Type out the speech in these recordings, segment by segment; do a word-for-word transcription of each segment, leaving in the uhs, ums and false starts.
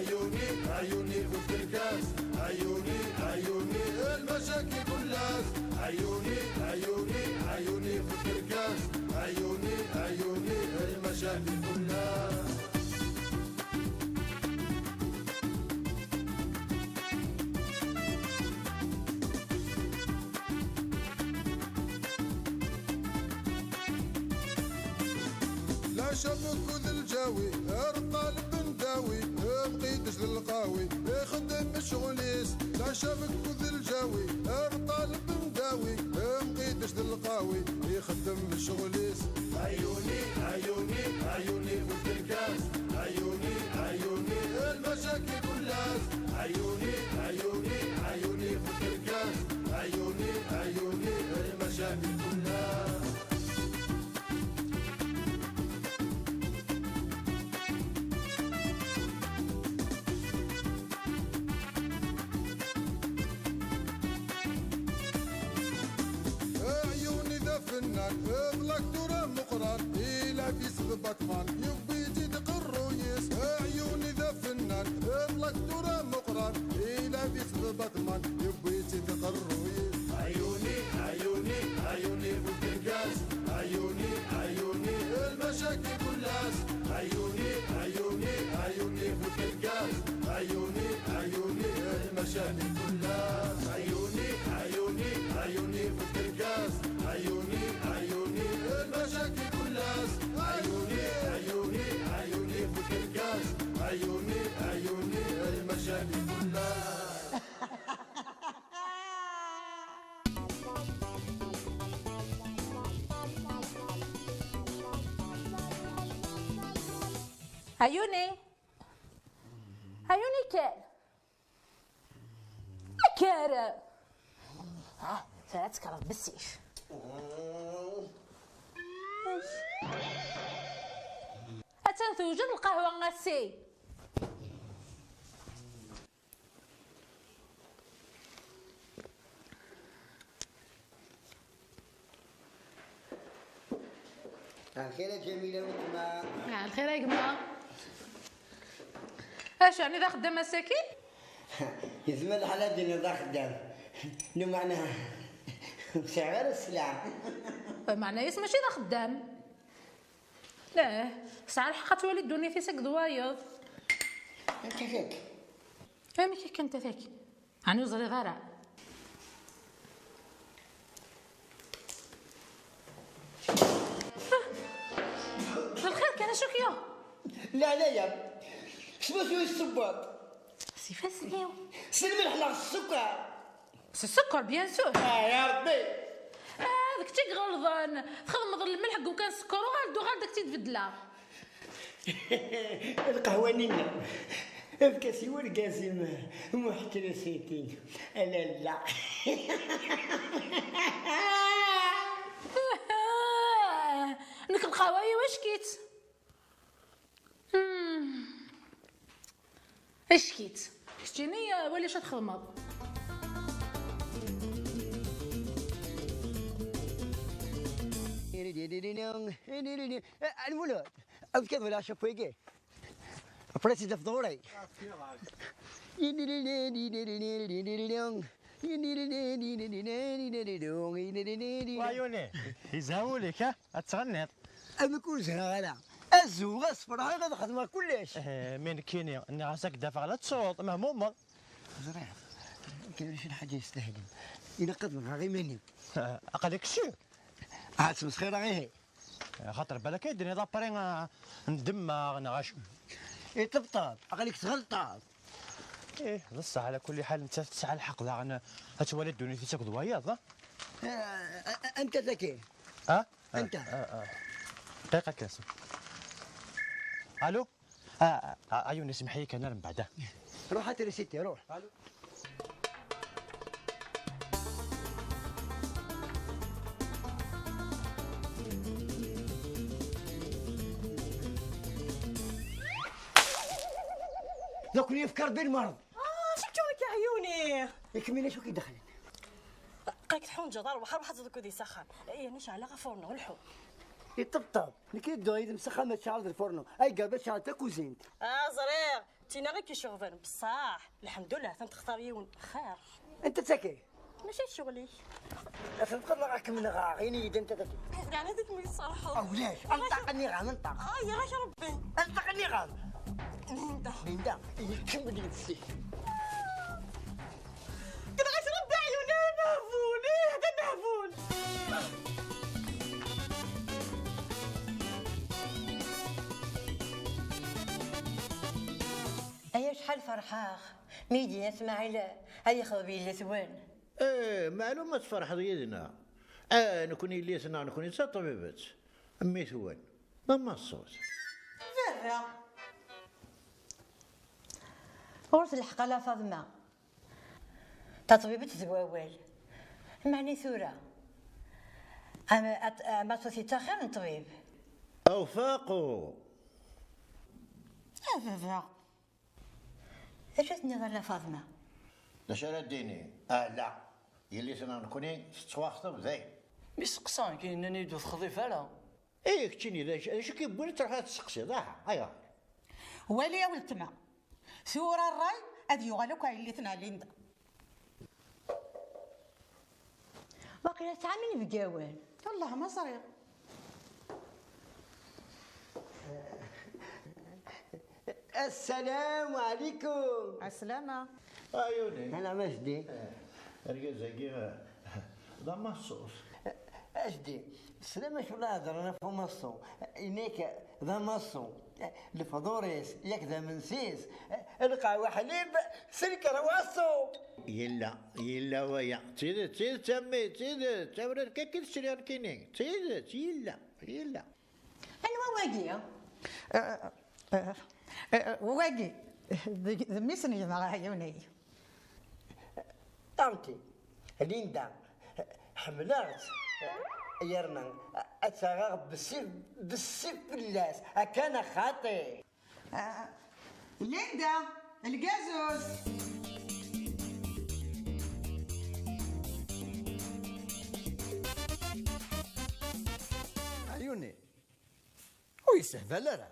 عيوني، عيوني في الكركاس، عيوني، عيوني المشاكل كلها. عيوني، عيوني، عيوني في الكركاس، عيوني، عيوني المشاكل كلها. العشا مكوذ الجاوي، الطالب نداوي، مقيدش للقاوي، يخدم شغليس. العشا مكوذ الجاوي، الطالب نداوي، مقيدش للقاوي، يخدم شغليس. عيوني، عيوني، عيوني في الكركاس، عيوني، عيوني المشاكل كلها. عيوني، عيوني، عيوني في الكركاس، عيوني، عيوني المشاكل كلها. عيوني ذا فنان، ضلك دورة مقران، إلا في سبب باتمان، يبي يزيد قرويس. عيوني ذا فنان، ضلك دورة مقران، إلا في سبب باتمان، يبي يزيد قرويس. عيوني، عيوني، عيوني في الكركاس، عيوني، عيوني المشاكل كلاس. عيوني، عيوني، عيوني في الكركاس، عيوني، عيوني المشاكل كلاس. عيوني، عيوني، عيوني في الكركاس، عيوني، عيوني المشاكل كلاس. عيوني، عيوني، عيوني في الكركاس، عيوني، عيوني المشاكل كلاس. عيوني، عيوني كان، كان. ها، ثلاث كرات بالسيف. أتان توجد القهوة غاسي. الخير يا جميلة وتما. آه، الخير يا جماعة. اش يعني ذا خدام مساكين؟ يزمل الحالة دينا ذا خدام. نو معناها. مش غير السلعة. معناها يس ماشي ذا خدام. لا، ساعة الحق توالي الدنيا في سك ضوايض. انت فيك. امي كي كنت فيك. أنا زري غارة. الخير كان شوكيو. لا، لا يا. شنو شوية السباط؟ سي فاسيو. سي الملح لا السكر. سي السكر، بيان سور. آه، يا ربي. آه، هذاك تيك غلظان. تخدمض الملح وكان سكر وغالدو غير داك تيتبدلا. القهوة نينا. افكاسي ورقازي م-، محترسيتي. لا، لا. نك القهوة واش كيت؟ مم. اش كيت؟ شتيني ولا شتخدمض؟ المولود. أفكار ولا شفويقي. بريسي دفضوري. وعيوني، يزهاولك، ها؟ أتغنيض. أنا كل زهرة غلا. أزوغ أصفر، هاي غادي خدمة كلش. إيه، من كيني، إني غاسك دافع على الصوت، مهمومة. زرير، كاين شي حاجة يستاهل. إلا قد غير مني. أقلك شو؟ عاد مسخرة غير. خاطر بالك يديني لابري، آه، ندم، آه، نغاش. إيه، طبطاب، أقلك تغلطات. إيه، بصح على كل حال أنت تسعى الحق، داغن أتولي الدنيا في تاكد وياض، ها؟ آه، آه، أنت ذكي. ها؟ آه، أنت. آه، آه. دقيقة كاسم. ألو؟ آه، آه، آه، عيوني، اسمح لي، كان من بعدها. روح هات ريسيتي، روح. دوك يفكر بالمرض. آه، شو تسوي يا عيوني؟ يكمل شو كيدخلين؟ قاك تحون جدار وحر وحد ذكو دي سخن. إيه، نشعل غا فورنو، الحو. يطبطب. نكي الدو يدم سخن ما تشعل الفورنو. أي قلب تشعل تكوزينت. آه، زرير. Tina i k-iceɣben, bṣaḥ. Lḥemdullah, atan textar yiwen. Xir. Anta tagi? Mačči d ccɣel-ik. Asenqeḍ neɣ ad kem-nɣeɣ, ini-yi-d anta tagi. Ɛni d kem-yeṣerḥen? Awlak, anṭaq nniɣ-am, anṭaq. Ay, ɣak Rebbi. Anṭaq nniɣ-am. Linda. Linda, ikemmel yid-s. Tenɣa-k Rebbi ɛyun, d amehbul, ih, d amehbul. Ay acḥal ferḥeɣ mi yi-d-yenna Smaɛil ad yexḍeb yelli-twen. Eh, meɛlum ad tferḥeḍ yid-neɣ. Eh, nekni yelli-tneɣ, nekni d taṭbibt. Mmi-twen, d amaṣṣut. Baba! Ɣur-s lḥeqq a la Faḍma. Taṭbibt d wawal. Meɛni tura? Am-, at-, amaṣṣut yettaxir n ṭṭbib. Awfaqu! A baba! D acu tenniḍ a la Faḍma? D acu ara d-tini? Ala, yelli-tneɣ nekni tettwaxḍeb dayen. Mi steqsan, akken nnan-iyi-d ur texḍib ara. Eh, keččini, d acu, d acu k-yewwin ad truḥeḍ ad testeqsiḍ? Aha, ayɣer? Wali a weltma. Tura ṛṛay ad yuɣal akk ar yelli-tneɣ Linda. Waqila tesɛam inebgawen. Wellah ma ẓriɣ. Assalam ɛlikum. Ɛeslama. Ɛyuni. Ala, ma jdi. Eh, argaz-agi, eh, d amaṣṣut. A jdi, teslam acu la heddren ɣef umaṣṣu? Ini-k d amaṣṣu. Lefḍur-is, yak d amensi-s. Lqahwa ḥlib, s lkerwaṣu. Yella, yella waya. D tidet, d tidet, a mmi, d tidet. Awrad kan i tesriɣ nekkini. D tidet, yella, yella. Anwa wagi? Eh, eh, eh, eh, wagi, d, d mmi-s n gma Ɛyuni. Tanti, Linda, ḥemmleɣ-tt, yerna ad tt-aɣeɣ bessif, bessif fell-as, akken a xaṭi. Ah, Linda, lgazuz! Ɛyuni, ur yessehbal ara.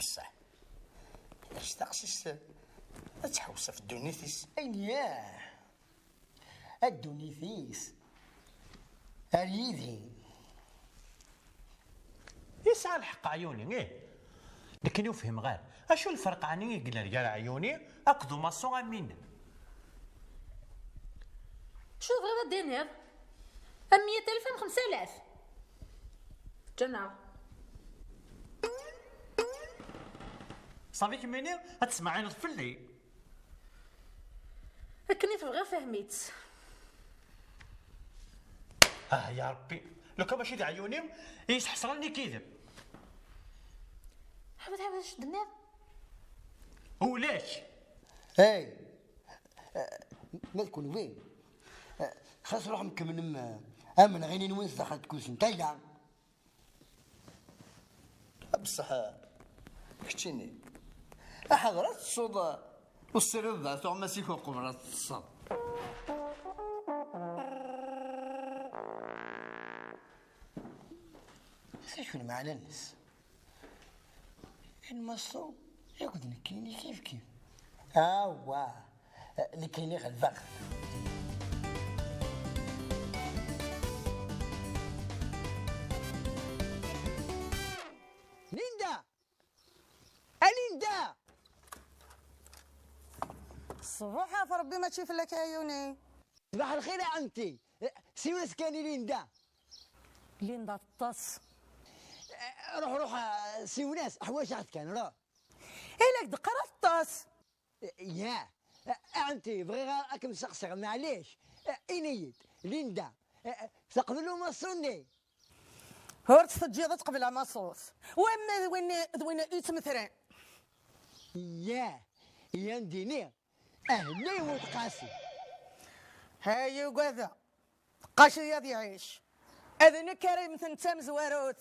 Bṣaḥ, kečč taqcict ad tḥewwes ɣef ddunit-is. Ayen yah, a ddunit-is, ar yid-i. Yesɛa lḥeqq Ɛyuni, ih. Nekkini ur fhimeɣ ara. Acu lferq ɛni i yellan gar Ɛyuni akked umaṣṣu am win-nnem? Acu tebɣiḍ ad d-tiniḍ? Am meyya alef am xemsa alaf. Teǧǧa-naɣ. Ṣafi kemmini ad tesmeɛɛineḍ fell-i. Akken i tebɣiḍ fhem-itt. Ah, ya Rebbi, lukan mačči d Ɛyuni i yesḥesren nekk yid-m. Ḥbet, ḥbet, acu d-tenniḍ? Ulac. Hey, eh, ma d kunwi, eh, xas ruḥem kemmlem, eh, amenɣini-nwen sdaxel tkuzint, ayla. Bṣaḥ, keččini, aḥader ad teṭṭseḍ, ur tessirideḍ ara tuɣmas-ik uqbel ad teṭṭseḍ. D acu lmeɛna-nnes? Lmaṣṣu akked nekkini kifkif. Awah, nekkini ɣelbeɣ. Linda! A Linda! Ṣṣbuḥ ɣef Rebbi, mačči fell-ak a Ɛyuni. Ṣbaḥ lxir a ɛemti. Siwel-as kan i Linda. Linda teṭṭes. Ruḥ, ruḥ, siwel-as, ḥwajeɣ-t kan, ruḥ. Ilak d-qqar teṭṭes. Ya, a ɛemti, bɣiɣ ad kem-sseqsiɣ, maɛlic. Ini-yi-d, Linda, teqbel umaṣṣu-nni? Ur tt-teǧǧiḍ ad teqbel amaṣṣut. Wamma d win, d win yettmetran. Ya, ya ndini, ahellay n uqasi. Hay ugada, qasi ad iɛic. D nekk ara yemmten d tamezwarut.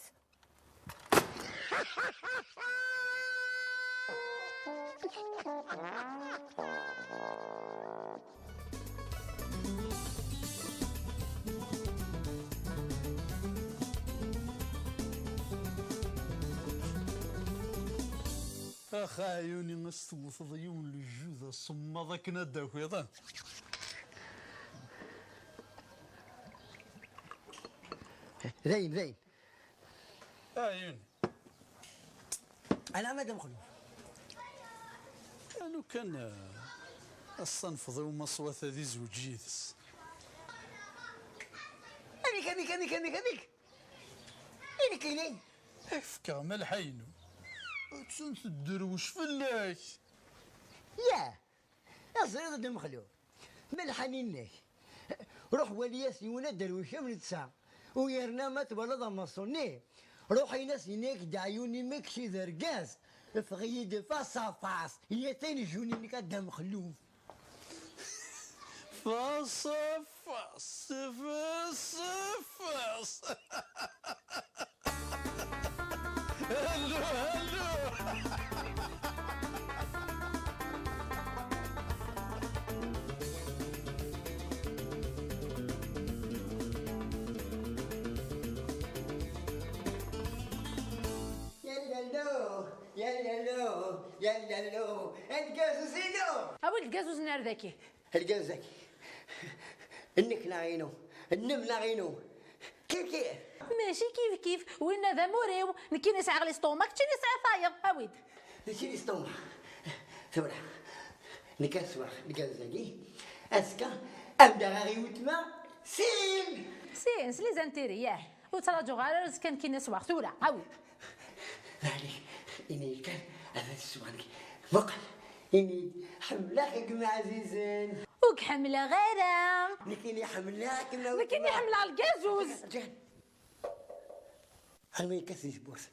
Ax a Ɛyuni, as tewteḍ yiwen n lejju d asemmaḍ akken ad d-takiḍ, ah. Dayen, dayen. A Ɛyuni. Ala ma d amexluf. Anu kan, eh, ass-a nefḍ i umaṣwat ad izweǧ yid-s. Amek, amek, amek, amek, amek? I nekkini? Ak-fkeɣ Malḥa-inu. Attan tedderwec fell-ak. Yah, teẓriḍ a Dda Mexluf. Malḥa-nni-inek. Ruḥ wali-yas yiwen aderwic am netta. U yerna ma twalaḍ amaṣun-nni, ruḥ in-as ini-ak-d Ɛyuni-m kečč d argaz. Ffeɣ-iyi-d face à face. Iyyat ayen jjun-inek a Dda Mexluf. Face à face, face à face. Hello, hello. Yallalo, yallalo, yallalo, lgazuz-inu! Awi-d lgazuz-nni ar daki. Lgazuz-agi. Nnek neɣ inu? Nnem neɣ inu? Kif kif. Mačči kif kif, winna d amur-iw, nekkini sɛiɣ listumak, keččini sɛiɣ tayeḍ, awi-d. Mačči listumak. Tura, nekk ad sweɣ lgazuz-agi, azekka, ad m-d-aɣeɣ i weltma, sin! Sin, s les intérêts, yah. Ur ttṛaǧuɣ ara azekka nekkini ṣṣbeḥ, tura, awi. Ɛli, ini-yi-d kan, ad t-sweɣ nekk. Muqel, ini-yi-d, ḥemmleɣ-kem ɛzizen. Ur k-ḥemmleɣ ara. Nekkini ḥemmleɣ-kem a weltma. Nekkini ḥemmleɣ lgazuz. Ǧan. Armi yekkat di tewwurt.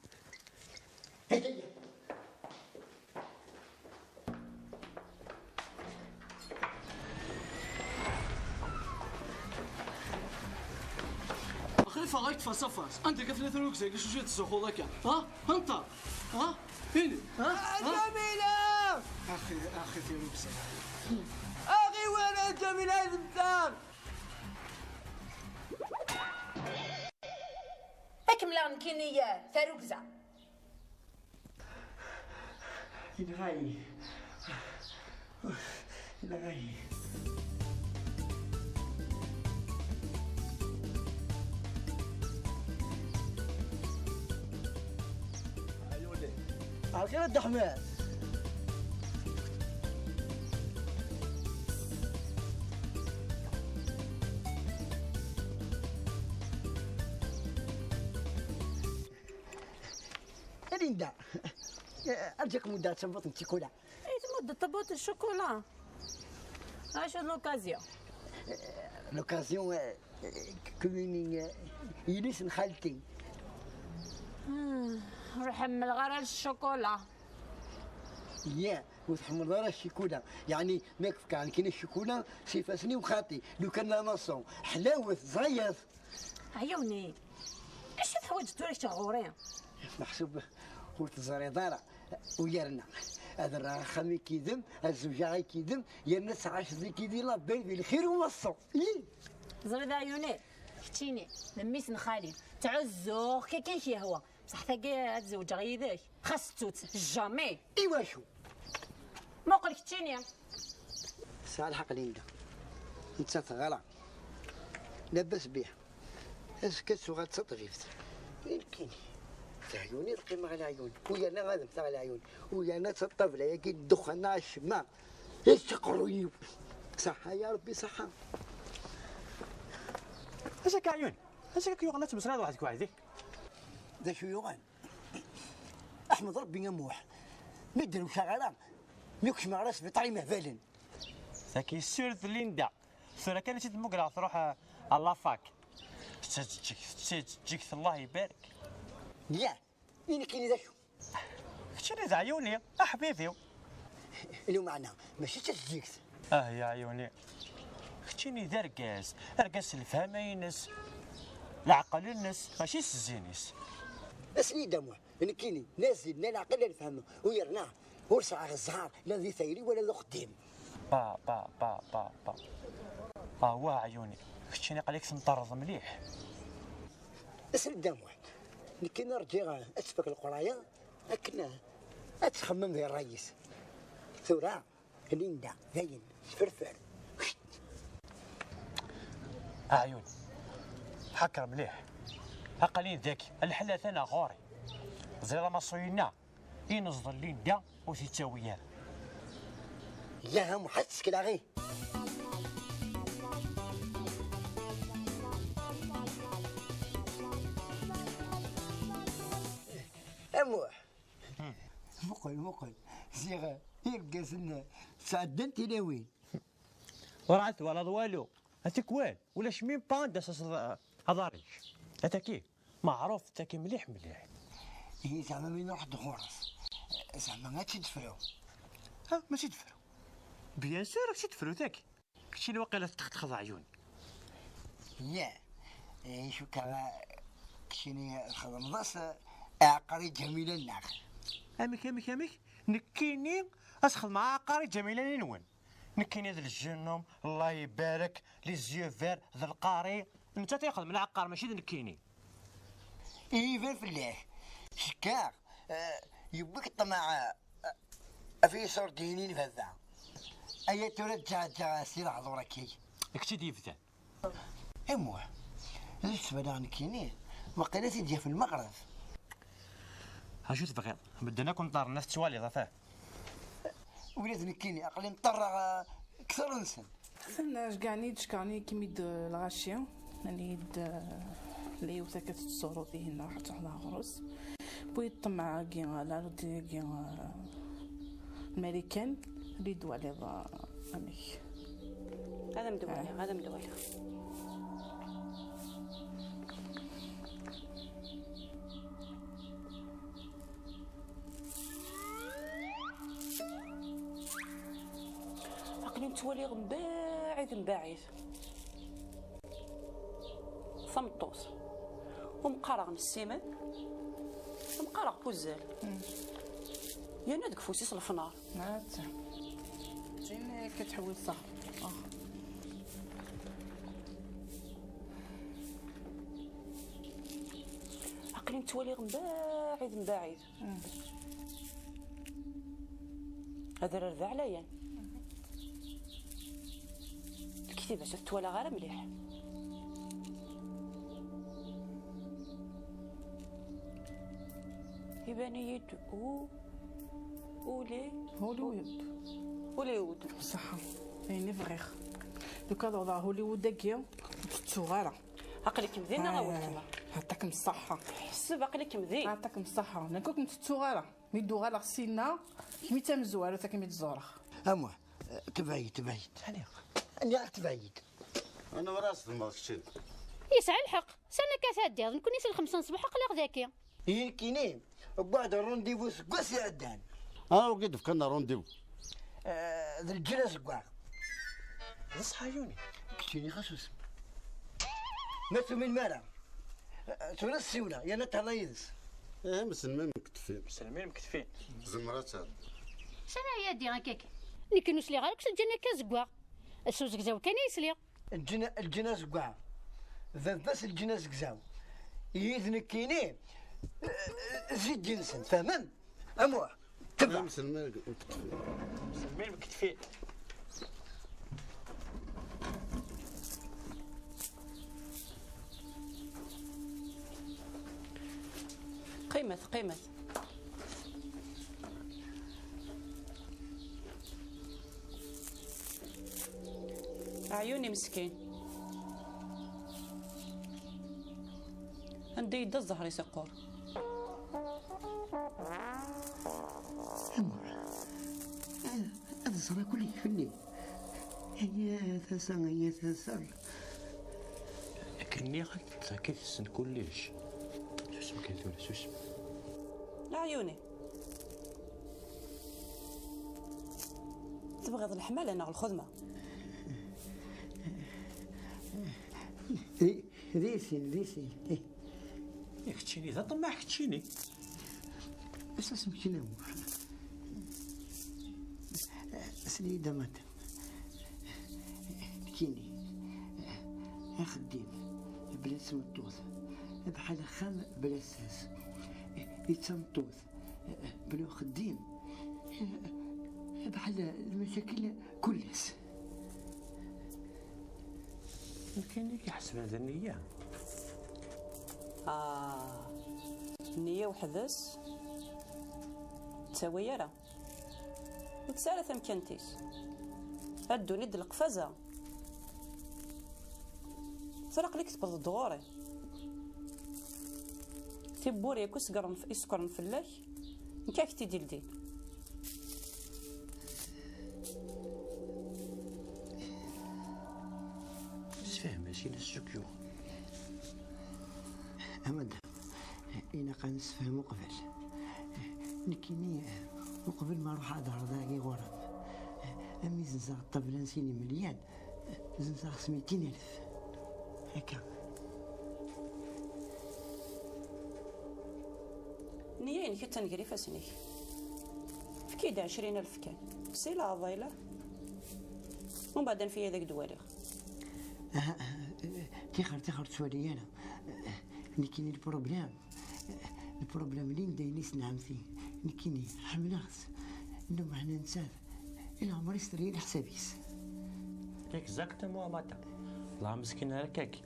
Xlifa, ɣer-k face à face. Anda akka tella tirrugza-agi, acu tettzuxxuḍ akka? Ha? Anta? Ha? Ini. Ha? Ha? Ǧamila! Axi, axi, tirrugza. Axi, wara Ǧamila d-ttar. Ad k-mleɣ nekkini, eh, tarugza. Yenɣa-yi. Yenɣa-yi. Ɛelxir a Dda Ḥmed. A Linda, arǧu ad k-muddeɣ tabut n ccikula. I tmuddeḍ tabut n ccikula? Acu d l'occasion? L'occasion, eh, eh, kemmini, eh, yelli-s n xalti. Hmm, ur ḥemmleɣ ara ccikula. Yah, ur tḥemmleḍ ara ccikula. Yeɛni, ma k-fkeɣ nekkini ccikula, s ifassen-iw xaṭi. Lukan la maçon, ḥlawet, ẓẓayet. Ɛyuni, acu teḥwaǧeḍ tura kečč ɣur-i? Meḥsub ur teẓriḍ ara. U yerna, ad rreɣ axxam-ik yid-m, ad zewǧeɣ-ik yid-m, yerna ad tɛaceḍ-ik yid-i la belle di lxir u waṣṣu. Ih! Teẓriḍ a Ɛyuni, keččini, d mmi-s n xali, ttɛuzzuɣ-k akken k-yehwa. Bṣeḥ tagi ad zewǧeɣ yid-k, xas tettut, jamais. Iwacu? Muqel keččini. Tesɛa lḥeqq Linda. Nettat teɣra. Labas biha. Azekka ad tuɣal d taṭbibt. Nekkini, d Ɛyuni ad qqimeɣ a leɛyun. U yerna ad mmteɣ a leɛyun. U yerna d ṭṭabla-agi n ddexxan neɣ acemma. Yečča aqerruy-iw. Ṣaḥḥa ya Rebbi, ṣaḥḥa. Acu akka a Ɛyuni? Acu akka yuɣen ad tmeslayeḍ weḥd-k weḥd-k? D acu yuɣen? Ḥmed Rebbi a Muḥ, mi d-rewceɣ ara, mi kecmeɣ ara sbiṭar imehbalen. Tagi sûr d Linda. Tura kan i tt-id-mmugreɣ truḥ, eh, à la fac. Tettaǧǧeg, tettaǧǧeg, Allah ibarek. Yah, i nekkini d acu? Keččini d Ɛyuni, a ḥbibi. Lmeɛna, mačči d taǧǧigt. Ah, ya Ɛyuni. Keččini d argaz, argaz s lefhama-ines, leɛqel-nnes, mačči s zzin-is. Asli-d a Muḥ, nekkini, la zzin, la leɛqel, la lefhama, u yerna, ur sɛiɣ zzher, la di tayri, wala d uxeddim. Ba, ba, ba, ba, ba. Ah, wa Ɛyuni, keččini aql-ik tenṭerreḍ mliḥ. Asli-d a Muḥ, nekkini rǧiɣ ad tfak leqraya, akken, Ad txemmem di ṛṛay-is. Tura, Linda, dayen, tefferfer. Aɛyun, ḥaker mliḥ. Aql-in daki, lḥal atan ɣur-i. Ẓriɣ amaṣu-inna, ineẓḍel Linda ur t-yettawi ara. Yaha muḥ, ad tsekla ɣi. Amuḥ. Muqel, muqel. Ziɣ irgazen sɛeddan tilawin. Werɛad twalaḍ walu. A tikwal, ulac même pas anda taseḍ aḍar-ik. Ataki, meɛruf, ataki mliḥ, mliḥ. Ihi zeɛma mi nruḥ-d ɣur-s, zeɛma ad tt-id-tefru? Ha, ma tt-id-tefru? Bien sûr, ad tt-id-tefru taki. Keččini waqila tettxetxeḍ aɛyun. Ya, eh, cukkeɣ, eh, keččini txedmeḍ-as, eh, aɛeqqar i Ǧamila-nneɣ. Amek, amek, amek? Nekkini ad xedmeɣ aɛeqqar i Ǧamila-nwen? Nekkini d lǧennum, Allah ibarek, les yeux verts, d lqari. Nettat i ixedmen aɛeqqar, mačči d nekkini. Iban fell-ak. Cekkaɣ, eh, yewwi-k ṭṭmeɛ, eh, ɣef yiṣurdiyen n baba. Aya tura ǧǧaɣ-ǧǧaɣ si lehdur akka. Deg tt-id-yebdan. Imuh, d acu tebɣiḍ nekkini? Waqila ad t-id-yaf lmeɣreb. Acu tebɣiḍ? Medden akk nṭerren, ad tettwaliḍ, ata. Ula d nekkini, aql-i nṭerreɣ, eh, kter-nsen. Atan ceggɛen-iyi-d, cekkren-iyi-kem-id, eh, lɣaci. Nnan-iyi-d, eh, la yiwet akka tettṣurru tihin, ruḥ ad truḥeḍ ɣer ɣur-s. Wwi ṭṭmeɛ-agi, la rudi-agi, eh, Marikan, ad iyi-d-twaliḍ, eh, amek. Ad am-d-waliɣ, ad am-d-waliɣ. Aql-i nettwaliɣ mbaɛid, mbaɛid. Tameṭṭut. Ur m-qqareɣ nessimen, ur m-qqareɣ kuzzal. Yerna deg ufus-is lefnar. Atta. Tin akka tḥewwes sax. Ax. Aql-i nettwaliɣ mbaɛid, mbaɛid. Adrar d aɛlayan. Lektiba-s ur t-twalaɣ ara mliḥ. Iban-iyi-d u-, uli-, Hollywood. Hollywood. Ṣaḥa. Ayen i bɣiɣ. Lukan ad awḍeɣ Hollywood-agi, ur tettuɣ ara. Aql-ikem din neɣ a weltma? Ɛṭakem ṣṣaḥa. Ḥseb, aql-ikem din. Ɛṭakem ṣṣaḥa. Nekk ur kem-tettuɣ ara. Mi d-uɣaleɣ sinna, mi d tamezwarut akken mi d-ẓureɣ. Amuh, tebɛid, tebɛid. Ani? Ani tebɛid? Ana ur as-ḍemmeɣ keččini. Yesɛa lḥeqq. Sani akka tɛeddiḍ? Nekkni si lxemsa n ṣṣbeḥ aql-aɣ daki. Ihi nekkini, wwiɣ-d ṛṛundivu seg wass iɛeddan. Ah, wagi d-fkan ṛṛundivu. Eh, d lǧil azeggaɣ. D ṣṣeḥ a Yuni. Keččini xas usem. Ma tumin mi ara. Eh, tura ssiwleɣ, yerna thella yid-s. Eh, mselmin mkettfin. Mselmin mkettfin. Tzemmer ad tɛeddi. Sani ay adi akka kan? Nekk ur sliɣ ara akk s lǧil akka azeggaɣ. S uzegzaw kan ay sliɣ. Lǧin, lǧin azeggaɣ. Baba-s lǧin azegzaw. Ihi d nekkini, eh, ziddi-nsen, tfehmem? Amuh, tebɛ. Mselmin mkettfin. Qqimet, qqimet. Aɛyun imeskin. Anda yedda zzher-is iqqur. Amuḥ, ad, ad ẓreɣ kulli fell-i. Ay a tasa, ay a tasa. Akken nniɣ-ak-d, akka tessen kullec. Susem kan tura, susem. Aɛyuni. Tebɣiḍ leḥmala neɣ lxedma? Di, di sin, di sin. Eh. Eh, keččini d aṭemmaɛ, keččini. Susem keččini. Sel-iyi-d a madam. Nekkini, axeddim bla tmeṭṭut, bḥal axxam bla ssas. I d tameṭṭut, بلا خديم، بحال المشاكل كلش. كاين اللي كيحسب هذا النية. آه، النية وحدس تساوي يرى. وتسارى تمكنتيس. الدنيا د القفازة. ترى قليك تبض دغوري. تبوري كو سكرن ف-، يسكرن فلاك. نكاك تيدي لدين. تفهم ماشي نسلك يوم. أمد. إلا كان نسفهم قبل. نكيني، وقبل ما نروح على دار داكي غرام. أمي زنزا الطبلة نسيني مليان. زنزا خص ميتين ألف. هكا. نية إنك تنقري فاسنك. فكيد عشرين ألف كان. سي لا ضايلة. ومن بعد نفيا ذاك دواليغ. آه، آه، آه، تيخر، تيخر تسوالي أنا. آه، نكيني البروبليم. آه، البروبليم اللي نديني سنعمتي. نكيني حملغت. إنه معنا نسال. إلا عمري ستري لحسابيس. Exactement ماتا. الله مسكين هكاك.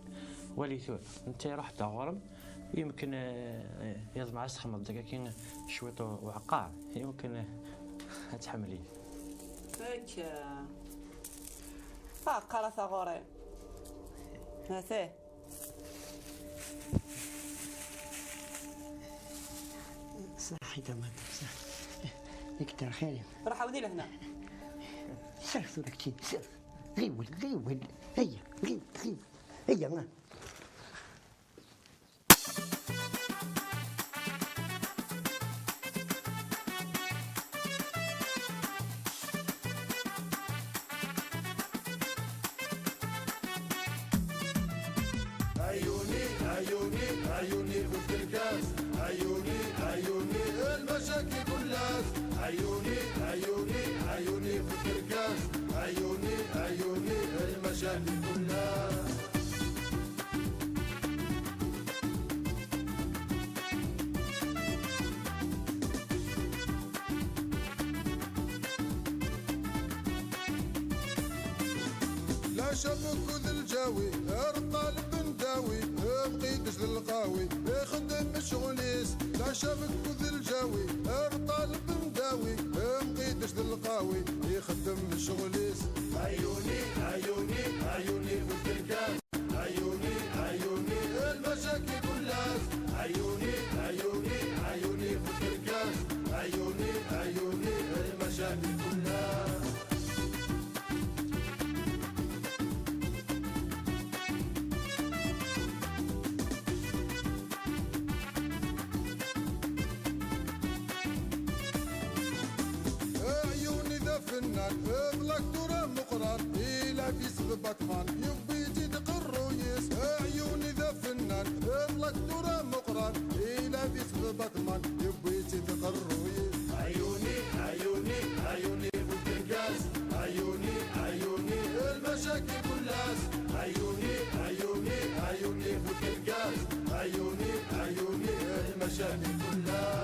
ولي ثور. انت رحت غرم. يمكن، آه، يضمع سخمة دقيقة كاين شويط وعقار. يمكن، آه، تحملي. هكا. آه، قرا ثغوري. هاثي. صحيت ماتا، صح. يكتر خيري. راح عاودي لهنا. سير، سير، سير. غيول، غيول. هيا، غيول، غيول. هيا، ها. عيوني، عيوني، عيوني في الكركاس. عيوني، عيوني، المشاكل كلها. عيوني، عيوني، عيوني في الكركاس. عيوني، عيوني، المشاكل كلها. لا شبك ذا الجاوي، ارطال بن داوي، بقيتش ذا القاوي، يخدم شغليس. لا شبك ذا الجاوي، ارطال بن داوي، بقيتش ذا القاوي، يخدم شغليس. عيوني، عيوني، عيوني في الكركاس. عيوني، عيوني، المشاكل كلها. عيوني، عيوني، عيوني في الكركاس. عيوني، عيوني، المشاكل كلها. عيوني ذا فنان، اطلق ترى مقران، إلى في سبب باتمان، يبي يزيد قرويس. عيوني ذا فنان، اطلق ترى مقران، إلى في سبب باتمان، يبي يزيد قرويس. عيوني، عيوني، عيوني في الكركاس. عيوني، عيوني، المشاكل كلها. عيوني، عيوني، عيوني في الكركاس. عيوني، عيوني، المشاكل كلها.